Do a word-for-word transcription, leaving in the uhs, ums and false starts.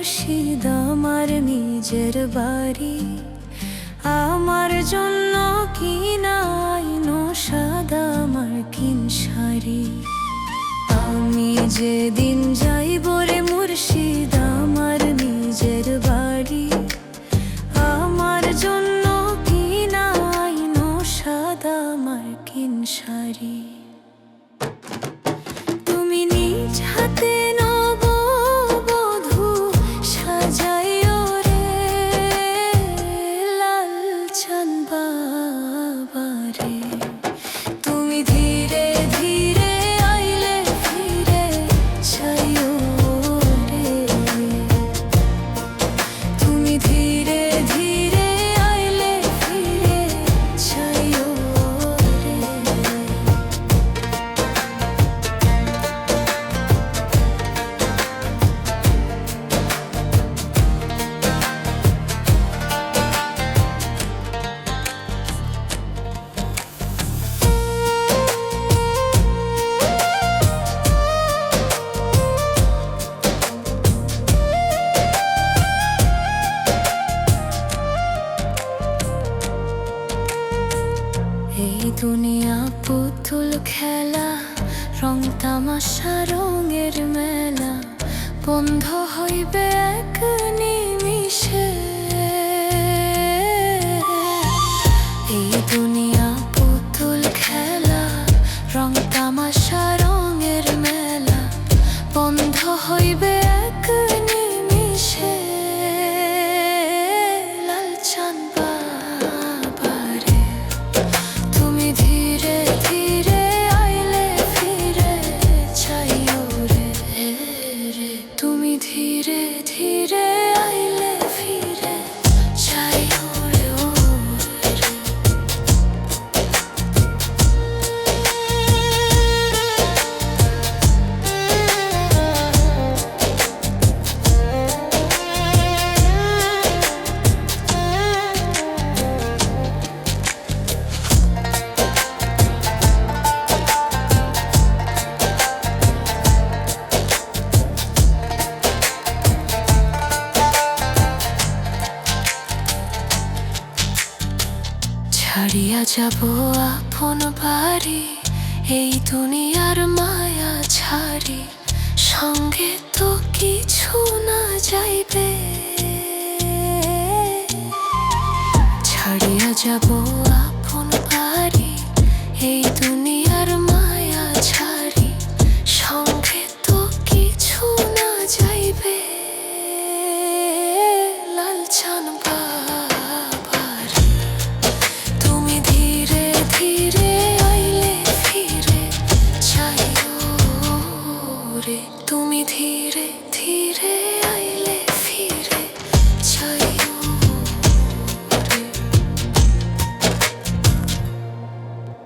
মুর্শিদ আমার নিজের বাড়ি, আমার জন্য কিনা আইনো সাদা মার্কিন শাড়ি। আমি যেদিন যাইব রে মুর্শিদ আমার নিজের বাড়ি, আমার জন্য কিনা আইনো সাদা মার্কিন শাড়ি। তুমি নিজ হাতে নববধূ সাজাইও রে লালচান বাবারে। তুমি ধীরে ধীরে আইলে ফিরে চাইও রে। তুমি ধীরে ধীরে আইলে ফিরে চাইও রে। এই দুনিয়া পুতুল খেলা, রং তামাশা রঙের মেলা, বন্ধ হইবে এক নিমিষে। এই দুনিয়া পুতুল খেলা, রং তামাশা রঙের মেলা, বন্ধ হইবে এক নিমিষে। লালচান বাবারে, তুমি ধীরে ধীরে আইলে ফিরে চাইও রে। তুমি ধীরে ধীরে আইলে ফিরে চাইও রে, ও রে। ছাড়িয়া যাব আপন বাড়ি, এই দুনিয়ার মায়া ছাড়ি, সঙ্গে তো কিছু না যাইবে। ছাড়িয়া যাব